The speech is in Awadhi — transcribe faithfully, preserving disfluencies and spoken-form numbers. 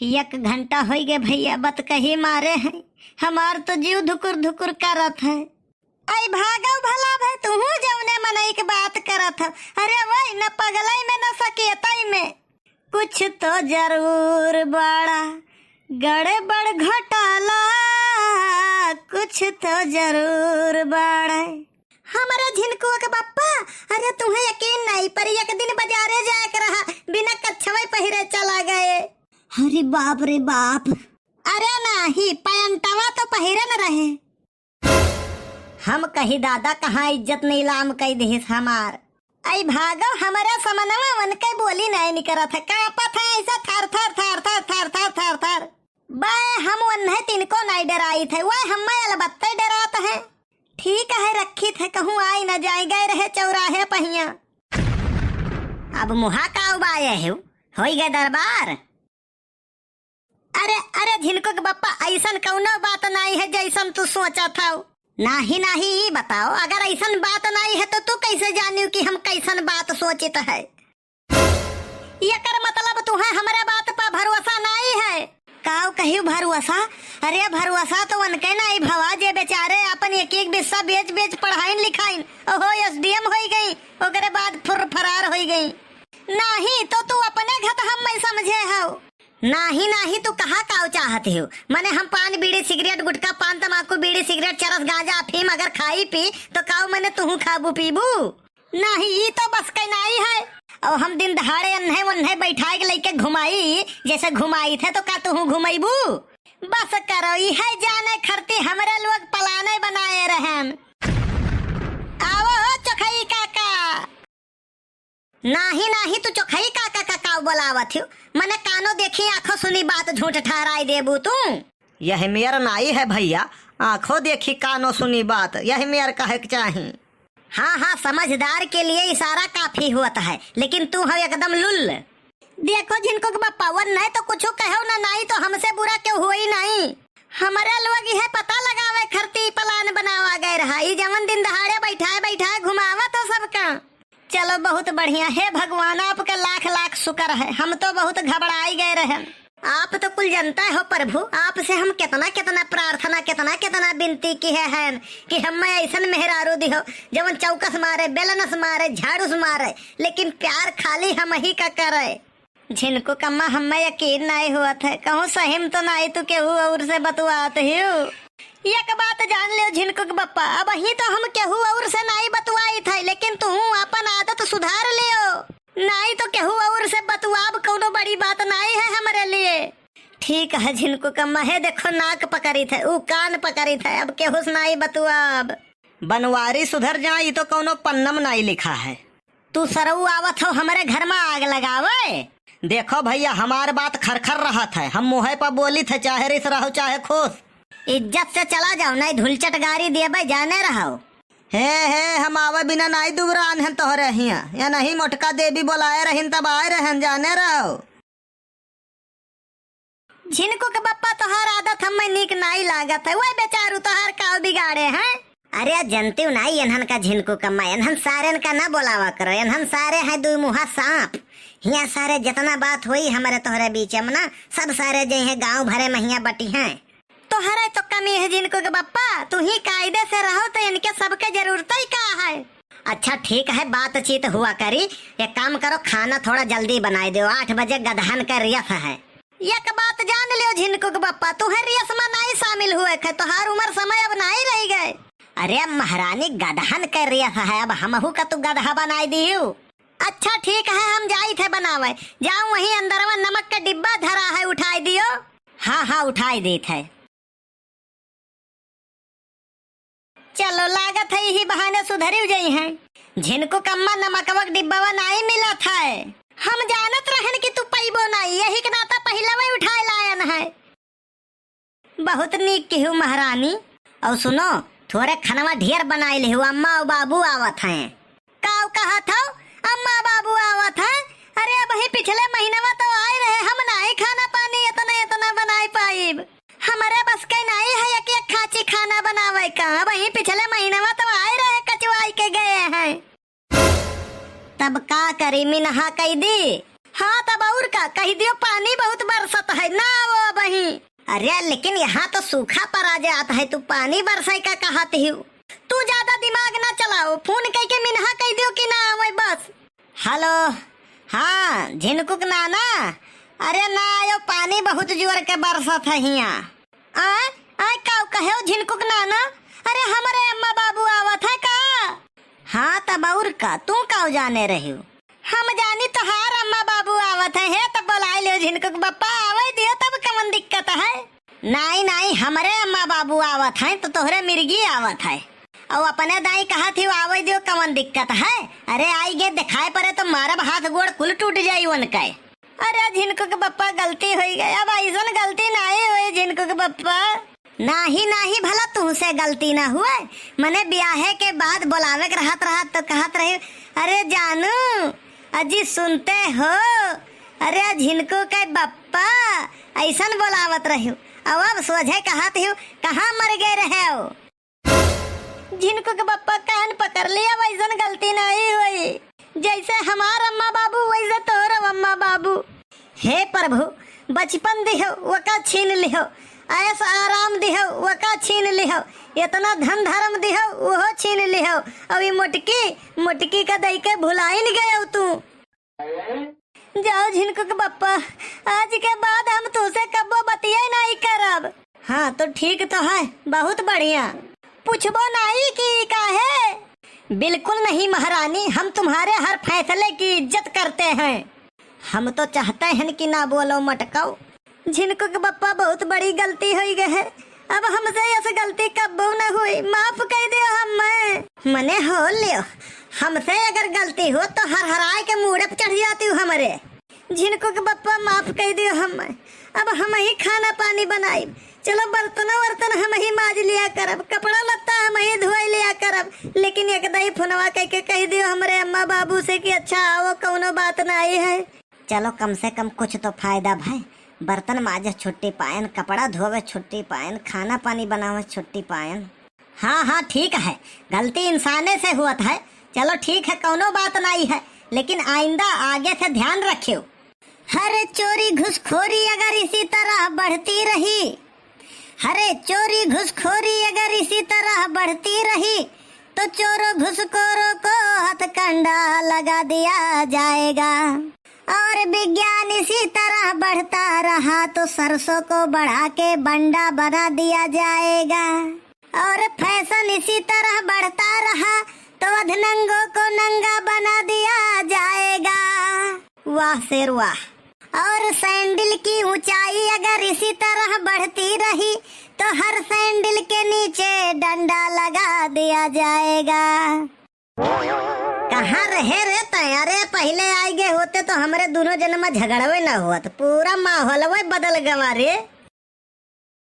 एक घंटा होइ गए भइया, बतकही मारे हैं, हमार तो जीव धुकुर धुकुर करत है। आई भागव भला भय, तुहू जौने मनई के बात करत हौ। अरे वही न पगलई में न सकेतई में। कुछ तो जरूर बड़ा गड़बड़ घोटाला, कुछ तो जरूर बड़ा। हमरे झिनकुआ के बप्पा, अरे तुहे यकीन नहीं, पर एक दिन बजारे जाए के रहा, बिना कच्छवे पहिरे चला गए। अरे बाप रे बाप। अरे नाही, पैंटवा तो पहिरे न रहे। हम कही दादा कहाँ इज्जत नीलाम कई दिहिस हमार। आई भागो, हमरे समनवा उनके बोली नहीं निकरत है, कांपत है ऐसा थर थर थर थर थर थर थर थर। बे हम उन्हें तिनको नहीं डराइत है, वह हमें अलबत्ते डरात है। ठीक है, रखित है, कहूँ आई न जाए, गए रहे चौराहे पहिया। अब मुहा का उबाए है, होई गए दरबार। अरे, अरे, झिनको के बप्पा, अइसन कउनो बात नाई है, जइसन तू सोचत हौ। नाही, नाही, ई बताओ, अगर अइसन बात नाई है, तो तू कइसे जानियो कि हम कइसन बात सोचित है? एकर मतलब तुहे हमरे बात पर भरोसा नाई है? काउ कहियो भरोसा? अरे, भरोसा तो उनके नाई भवा, जे बेचारे अपन एक एक बिस्सा बेच बेच पढ़ाइन लिखाइन, ओहो, एस डी एम होई गई, ओकरे बाद फुर फरार होई गई। नाही, तो तू अपने घत हम मैं समझे हौ। नाही, नाही, तू कहा काउ चाहत हो? मने हम पान, बीड़ी, सिगरेट, गुटखा, पान, तमाकू, बीड़ी, सिगरेट, चरस, गांजा, अफीम अगर खाई पी, तो काउ मने तुहू खाबू पीबू? नाही, ई तो बस के नाही है। और हम दिन दहाड़े अन्हे उन्हे बैठाए के लेके घुमाई, जैसे घुमाई थे तो का तुहू घुमैबू? बस करो, ई है जाने खरती हमरे लोग पलाने बनाए रहन। आवो हो चोखई काका। नाही, नाही, तू चोखई काका का काउ बोलावत हो? मने कानो देखी, आँखों सुनी बात झूठ ठहराई देबू तू। यह मेर नाई है भइया, आँखों देखी, कानो सुनी बात, यह मेर कहे के चाही। हाँ, हाँ, समझदार के लिए इशारा काफी होत है, लेकिन तू हो एकदम लुल्ल। देखो झिनकू के बप्पा, वन नहीं तो कुछ कहो ना, नाई तो हमसे बुरा क्यों हुई नहीं। हमरे लोग यह पता लगावे खरती पलान बनावा गए रहा, ई जवन दिन दहाड़े बैठाए बैठाए घुमावत हो सबका। चलो, बहुत बढ़िया। हे भगवान, आपके लाख लाख शुक्र है, हम तो बहुत घबराई गए रहे। आप तो कुल जनता हो प्रभु, आपसे हम कितना कितना प्रार्थना, कितना कितना विनती किहे हैं कि हमें ऐसन मेहरारू दिहो, जवन चौकस मारे, बेलनस मारे, झाड़ूस मारे, लेकिन प्यार खाली हम ही का करे। झिनकू कम्मा, हम्मे यकीन नाई होत है, कहूँ सही में तो नाई तू केहू और से बतुआत हियो। एक बात जान लियो झिनकू के बप्पा, अबहीं तो हम केहू और से नाई बतुआइत है, लेकिन तुहू आपन आदत सुधार लियो, नाई तो केहू और से बतुआब कउनो बड़ी बात नाई है हमरे लिए। ठीक है झिनकू कम्मा, हे देखो नाक पकड़ित है, ऊ कान पकड़ित है, अब केहू से नाई बतुआब। बनवारी सुधर जा, ई तो कउनो पन्नम नाई लिखा है। तू सरऊ आवत हो हमरे घर में आग लगावे? देखो भइया, हमार बात खरखर रहत है, हम मुँहे पर बोलित है, चाहे रिस रहो चाहे खुश। इज्जत से चला जाओ, नहीं धुलचट गारी देबे, जाने रहो। हे, हे, हम आवे बिना नाई दुबरान हन तोहरे हियाँ, या नहीं मोटका देवी बोलाए रहिन तब आए रहन, जाने रहो। झिनकू के बप्पा, तोहार आदत हमें नीक नाई लागत है। वह बेचारू तोहार काव बिगाड़े हैं? अरे जनतिउ नाई एन्हन का झिनकू कम्मा, एन्हन सारेन का ना बोलावा करो, एन्हन सारे हैं दुई मुहा सांप। हियाँ सारे जितना बात होई हमरे तोहरे बीच में ना, सब सारे जइहें गाँव भरे में हियाँ बटिहें। तोहरे तो कमी है झिनकू के बप्पा, तू ही कायदे से रहो तो इनके सबके जरूरत ही का है? अच्छा ठीक है, बातचीत हुआ करी। एक काम करो, खाना थोड़ा जल्दी बनाई दो, आठ बजे गदहन का रियस है। एक बात जान लियो झिनकू के बप्पा, तुहे रियस में नाई शामिल हुए खे, तोहार उमर समय अब नाई रही गए। अरे महारानी, गदहन का रियस है, अब हमहू का तू गदहा बनाई दियो। अच्छा ठीक है, हम जाई थे बनावे। जाओ वहीं अंदरवा नमक का डिब्बा धरा है, उठाई दियो। हाँ, हाँ, उठाई देत है। चलो, लागत है यही बहाने सुधरिउ जइहें। झिनकू कम्मा, नमकवा के डिब्बावा नाई मिलत है। हम जानत रहन कि तू पइबो नाई, यही के नाता पहिला वही उठाए लायन है। बहुत नीक किहू महारानी। और सुनो, थोरे खनवा ढेर बनाई लिहू, अम्मा और बाबू आवत हैं। काव कहत हौ? अम्मा बाबू आवत हैं? अरे, अबहीं पिछले महीनवा तो आए रहे, हम नाई खाना पानी इतना इतना बनाई पाइब। हमरे बस के नाई है एक एक खांची खाना बनावे का। अबहीं पिछले महीनवा तो आए रहे, कचवाई के गए हैं। तब का करी, मिनहा कई दी? हाँ, तब और का, कहि दियो पानी बहुत बरसत है, ना आवो अबहीं। अरे, लेकिन यहाँ तो सूखा परा जात है, तू पानी बरसै का कहत हिउ? तू ज्यादा दिमाग ना चलाओ, फोन कइके मिनहा कहि दियो कि ना आवै बस। हेलो, हाँ, झिनकुक नाना, अरे ना आयो, पानी बहुत जोर के बरसत है हियाँ। आय, आय, काउ कहेउ झिनकुक नाना? अरे हमरे अम्मा बाबू आवत है का? हाँ, तब और का, तू काउ जाने रहिउ? हम जानी तोहार अम्मा बाबू आवत है, हे तब बोलाइ लियो झिनकुक बप्पा, आवै दियो तब कवन दिक्कत है? नाहीं, नाहीं, हमरे अम्मा बाबू आवत हैं, तो तोहरे मिर्गी आवत है। अउ अपने दाई कहत हिउ, आवै दियो, कवन दिक्कत है? अरे, आइ गे देखाए परे तो मारब, हाथ गोड़ कुल टूट जाई उनके। अरे, झिनकुक बप्पा, गलती होइ गै, अब अइसन गलती नाहीं होई, झिनकुक बप्पा। नाहीं, नाहीं, भला तुहसे गलती ना हुए? मने बियाहे के बाद बोलावे के रहत, रहत तो कहत रही, "अरे जानू, अजी सुनते हो?" अरे झिनकू के बप्पा, अइसन बोलावत रहिउ। अब, अब सोझे कहत हिउ, कहाँ मर गए रहेउ? झिनकू के बप्पा कान पकड़ लिया, वइसन गलती नाहीं होई। जइसे हमार अम्मा बाबू, वइसे तोहर अम्मा बाबू। हे प्रभु, बचपन दिहो, वका छीन लिहो, ऐश आराम दिहो, वका छीन लिहो, एतना धन धरम दिहो, उहो छीन लिहो। अउ ई मोटकी, मोटकी का दइके भुलाइन गयो तू। जाओ झिनकू के बप्पा, आज के बाद हम तुहसे कब्बो बतिये नाहीं करब। हाँ, तो ठीक तो है, बहुत बढ़िया। पूछबो नाहीं कि काहे? बिल्कुल नहीं महारानी, हम तुम्हारे हर फैसले की इज्जत करते हैं। हम तो चाहते हैं कि ना बोलो मटकाओ। झिनकू के बप्पा, बहुत बड़ी गलती होइ गै है, अब हमसे अइस गलती कब्बो न होई, माफ कइ दियो हमें। मने हो लियो, हमसे अगर गलती होत तो हरहराए के मूड़े पे चढ़ जातिउ हमरे। झिनकू के बप्पा, माफ कइ दियो हमें, अब हमहीं खाना पानी बनाइब। चलो बर्तनो वर्तन हमहीं माज लिया करब, कपड़ा लत्ता हमहीं धोइ लिया करब, लेकिन एक दाई फोनवा कइके कहि दियो हमरे अम्मा बाबू से कि अच्छा आवो, कउनो बात नाहीं है। चलो कम से कम कुछ तो फायदा भए, बर्तन माजे छुट्टी पाएन, कपड़ा धोवे छुट्टी पाएन, खाना पानी बनावे छुट्टी पाएन। हाँ, हाँ, ठीक है, गलती इंसाने से हुअत है। चलो ठीक है, कउनो बात नाहीं है, लेकिन आइंदा आगे से ध्यान रखियो। हर चोरी घुसखोरी अगर इसी तरह बढ़ती रही, हरे चोरी घुसखोरी अगर इसी तरह बढ़ती रही, तो चोरों घुसखोरों को हथकंडा लगा दिया जाएगा। और विज्ञान इसी तरह बढ़ता रहा, तो सरसों को बढ़ा के बंडा बना दिया जाएगा। और फैशन इसी तरह बढ़ता रहा, तो अधनंगों को नंगा बना दिया जाएगा। वाह शेर वाह। और सैंडल की ऊंचाई अगर इसी तरह बढ़ती रही, तो हर सैंडल के नीचे डंडा लगा दिया जाएगा। कहाँ रहे रे तैं? अरे, पहिले आइ गए होते तो हमरे दुनो जन मा झगड़वे न होत, पूरा माहौलवे बदल गवा रे।